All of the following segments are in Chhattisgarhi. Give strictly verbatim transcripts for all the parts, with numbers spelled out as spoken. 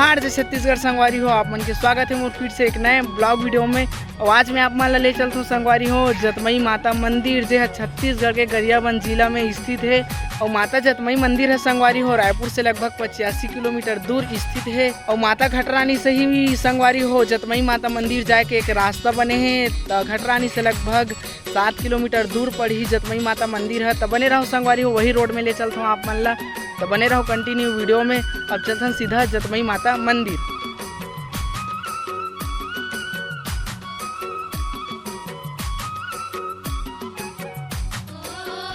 नमस्कार, जय छत्तीसगढ़ संगवारी हो, आप मन के स्वागत हे मोर फिर से एक नए vlog video में। अउ आज मैं आप मन ला ले चलत हूँ संगवारी हो जतमई माता मंदिर, जे ह छत्तीसगढ़ के गरियाबंद जिला में स्थित हे। अउ माता जतमई मंदिर ह संगवारी हो रायपुर से लगभग पचासी किलोमीटर दूर स्थित हे। अउ माता घटरानी से ही संगवारी हो जतमई माता मंदिर जाए के एक रास्ता बने हे। त घटरानी से लगभग सात किलोमीटर दूर पड़ही जतमई माता मंदिर ह। त बने रहो संगवारी हो, वही road में ले चलत हूँ आप मन ला। त बने रहो continue video में। अब चलथन सीधा जतमई माता मंदिर।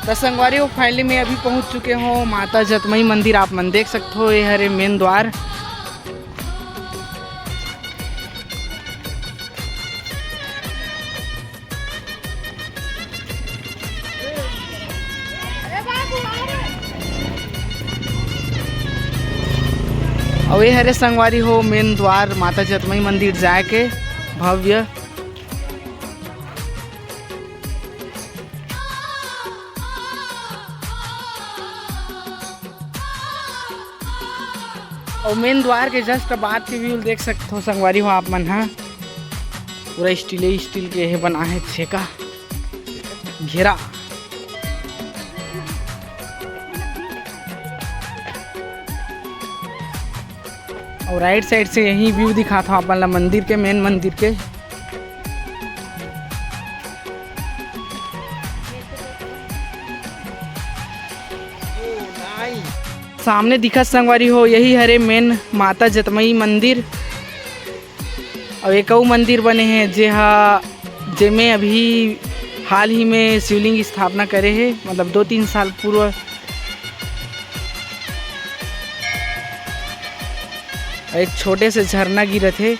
त संगवारी हो, finally मैं अभी पहुंच चुके हों माता जतमई मंदिर। आप मन देख सकत हो, ये हरे main द्वार। अउ ये हरे संगवारी हो main द्वार माता जतमई मंदिर जाए के भव्य। अउ main द्वार के just बाहर के view देख सकत हो संगवारी हो आप मन ह। पूरा स्टीले स्टील के हे बना हे छेका घेरा। अउ right side से यही view दिखात हो आप मन ला मंदिर के, main मंदिर के। सामने दिखत संगवारी हो, यही हरे main माता जतमई मंदिर। अउ एक अउ मंदिर बने हे, जे हा, जेमे अभी हाल ही में शिवलिंग स्थापना करे हे, मतलब दो तीन साल पूर्व। एक छोटे से झरना गिरत हे।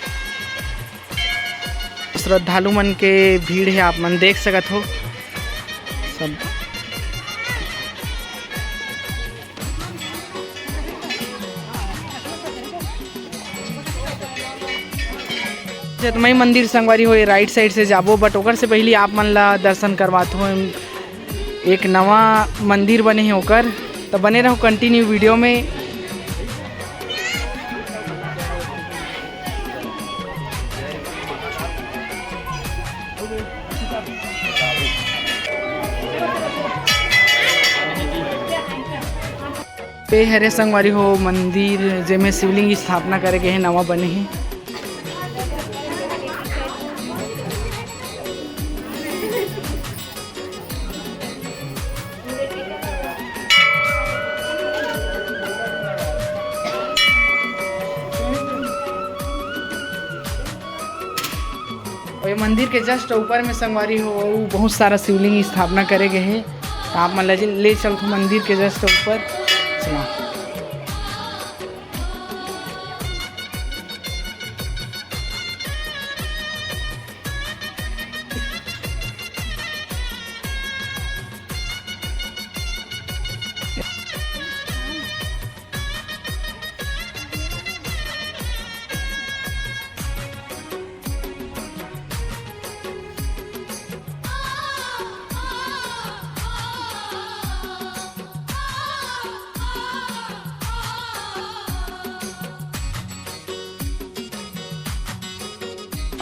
श्रद्धालु मन के भीड़ हे, आप मन देख सकत हो सब। जतमई मंदिर संगवारी हो, ये right side से जाबो, but ओकर से पहिली आप मन ला दर्शन करवात हो, एक नवा मंदिर बने हे ओकर, त बने रहो continue video में। ए हरे संगवारी हो मंदिर, जेमे शिवलिंग स्थापना करे गे हे, नवा बने हे। अउ ये मंदिर के just ऊपर में संगवारी हो, अउ बहुत सारा शिवलिंग स्थापना करे गे हे। त आप मन ल ले चलथों मंदिर के just ऊपर। चला।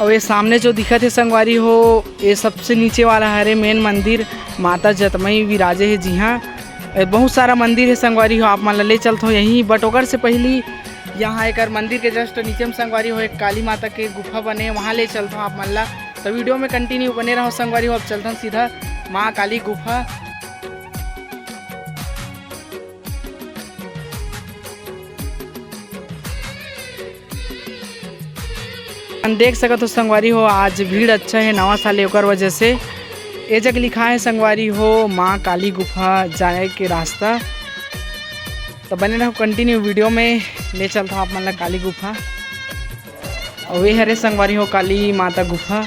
अउ ये सामने जो दिखत हे संगवारी हो, ये सबसे नीचे वाला हरे main मंदिर, माता जतमई विराजे हे जिहाँ। ए, बहुत सारा मंदिर हे संगवारी हो, आप मन ला ले चलथों यहीं, but ओकर से पहिली यहाँ एकर मंदिर के just नीचे में संगवारी हो एक काली माता के गुफा बने, वहाँ ले चलथों आप मन ला। त video में continue बने रहो संगवारी हो। अब चलथन सीधा माँ काली गुफा। हम देख सकत हो संगवारी हो, आज भीड़ अच्छा हे नवा साल हे, ओकर वजह से। ए जग लिखा हे संगवारी हो, माँ काली गुफा जाए के रास्ता। त बने रहो continue video में, ले चलथों आप मन ला काली गुफा। अउ ये हरे संगवारी हो काली माता गुफा।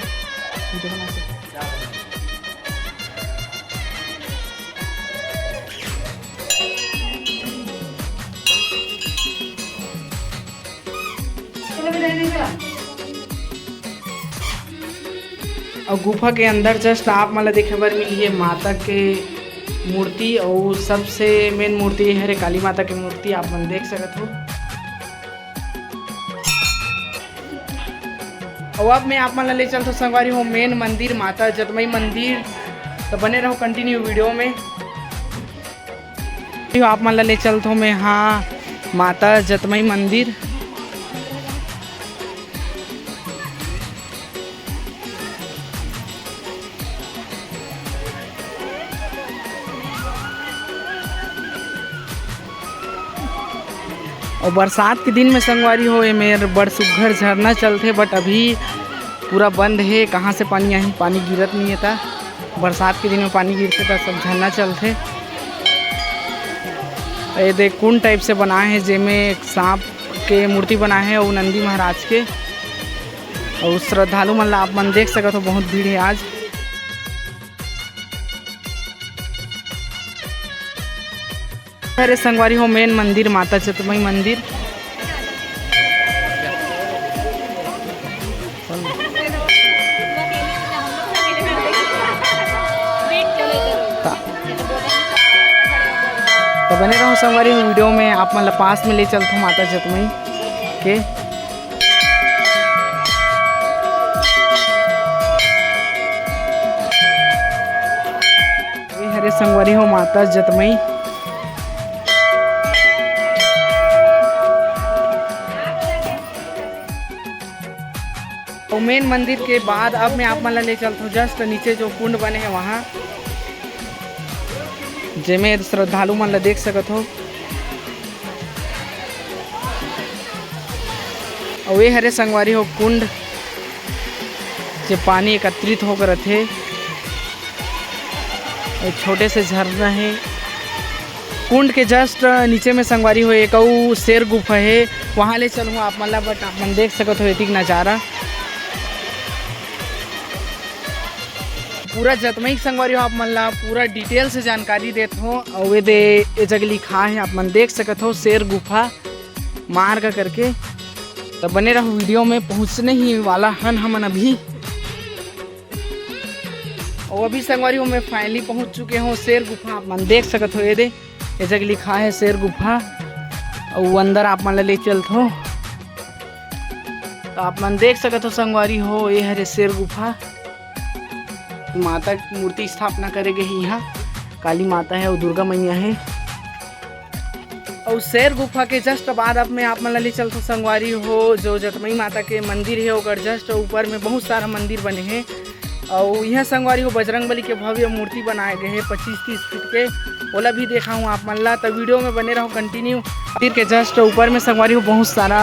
अउ गुफा के अंदर just आप मन ला देखे बर मिलही माता के मूर्ति, अउ सबसे main मूर्ति ये हरे काली माता के मूर्ति, आप मन देख सकत हो। अउ अब मैं आप मन ला ले चलथों संगवारी हो मेन मंदिर, माता जतमई मंदिर। तो बने रहो कंटिन्यू वीडियो में। आप मन ला ले चलथों मैं, हाँ, माता जतमई मंदिर। अउ बरसात के दिन में संगवारी हो, एमेर बड़ सुग्घर झरना चलथे, but अभी पूरा बंद हे। कहाँ से पानी आही, पानी गिरत नहीं हे, ता बरसात के दिन में पानी गिरथे, ता सब झरना चलथे। ये दे कुंड टाइप से बनाए हे, जेमे एक सांप के मूर्ति बनाए हे, अउ नंदी महाराज के। अउ श्रद्धालु मन ला आप मन देख सकत हो, बहुत भीड़ हे आज। अरे संगवारी हो, मेन मंदिर, माता जतमई मंदिर। तो बने रहो संगवारी हो वीडियो में, आप मन ला पास में ले चलथों माता जतमई के। ये हरे संगवारी हो माता जतमई। तो मेन मंदिर के बाद अब मैं आप मन ला ले चलथों just नीचे जो कुंड बने हे वहाँ, जेमे श्रद्धालु मन ला देख सकत हो। अउ ये हरे संगवारी हो कुंड, जे पानी एकत्रित होकर रथे। एक छोटे से झरना हे कुंड के just नीचे में संगवारी हो, एक अउ शेर गुफा हे, वहाँ ले चलहूँ आप मन ला। But आप मन देख सकत हो एतिक नजारा, पूरा जतमई के संगवारी हो आप मन ला पूरा detail से जानकारी देत हो। अउ ये दे, ये जगह लिखा हे, आप मन देख सकत हो शेर गुफा मार्ग करके। तो बने रहो वीडियो में, पहुँचने ही वाला हन हमन अभी। अउ अभी संगवारी हो मैं finally पहुँच चुके हों शेर गुफा। आप मन देख सकत हो, ये दे, ये जगह लिखा हे शेर गुफा। अउ अंदर आप मन ला ले चलथों। तो आप मन देख सकत हो संगवारी हो, ये हरे शेर गुफा। माता के मूर्ति स्थापना करे गे हे इहाँ, काली माता हे अउ दुर्गा मैया हे। अउ शेर गुफा के just बाद अब मैं आप मन ला ले चलथों संगवारी हो, जो जतमई माता के मंदिर हे, ओकर just ऊपर में बहुत सारा मंदिर बने हे। अउ इहाँ संगवारी हो बजरंग बली के भव्य मूर्ति बनाए गे हे पच्चीस तीस फीट के, ओला भी देखाहूँ आप मन ला। तो वीडियो में बने रहो continue। मंदिर के just ऊपर में संगवारी हो बहुत सारा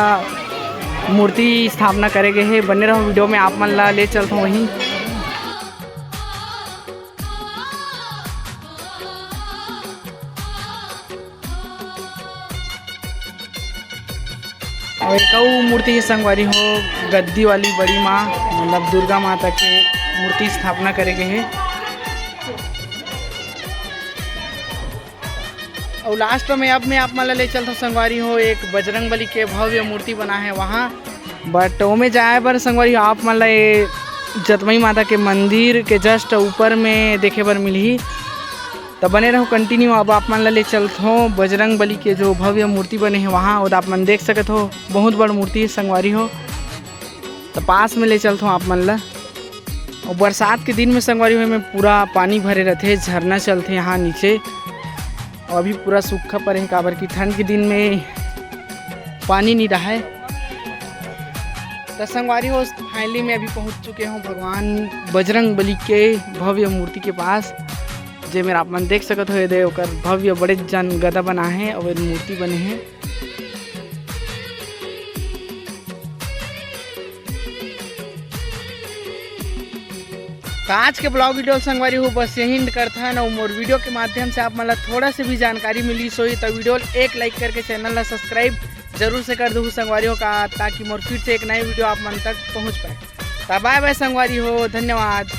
मूर्ति स्थापना करे गे हे, बने रहो वीडियो में, आप मन ला ले चलथों वहीं। अउ एक अउ मूर्ति हे संगवारी हो, गद्दी वाली बड़ी माँ, मतलब दुर्गा माता के मूर्ति स्थापना करे गे हे। अउ last में अब मैं आप मन ला ले चलथों संगवारी हो, एक बजरंग बली के भव्य मूर्ति बना हे वहाँ, but ओमे जाए बर संगवारी हो आप मन ला ये जतमई माता के मंदिर के just ऊपर में देखे बर मिलही। त बने रहो continue। अब आप मन ला ले चलथों बजरंग बली के जो भव्य मूर्ति बने हे वहाँ, ओद आप मन देख सकत हो, बहुत बड़ मूर्ति हे संगवारी हो। त पास में ले चलथों आप मन ला। अउ बरसात के दिन में संगवारी हो, एमे पूरा पानी भरे रथे, झरना चलथे यहाँ नीचे। अउ अभी पूरा सूखा परे हे, काबर कि ठंड के दिन में पानी नहीं रहे। त संगवारी हो, finally मैं अभी पहुँच चुके हों भगवान बजरंग बली के भव्य मूर्ति के पास, जेमे आप मन देख सकत हो, ये दे ओकर भव्य बड़े जन गदा बना हे अउ ये मूर्ति बने हे। त आज के vlog वीडियो संगवारी हो बस यही end करथन, अउ मोर वीडियो के माध्यम से आप मन ला थोड़ा से भी जानकारी मिलिस होही त वीडियो ल एक like करके channel ला subscribe जरूर से कर दहू संगवारी हो का, ताकि मोर फिर से एक नए वीडियो आप मन तक पहुँच पाए। त bye bye संगवारी हो, धन्यवाद।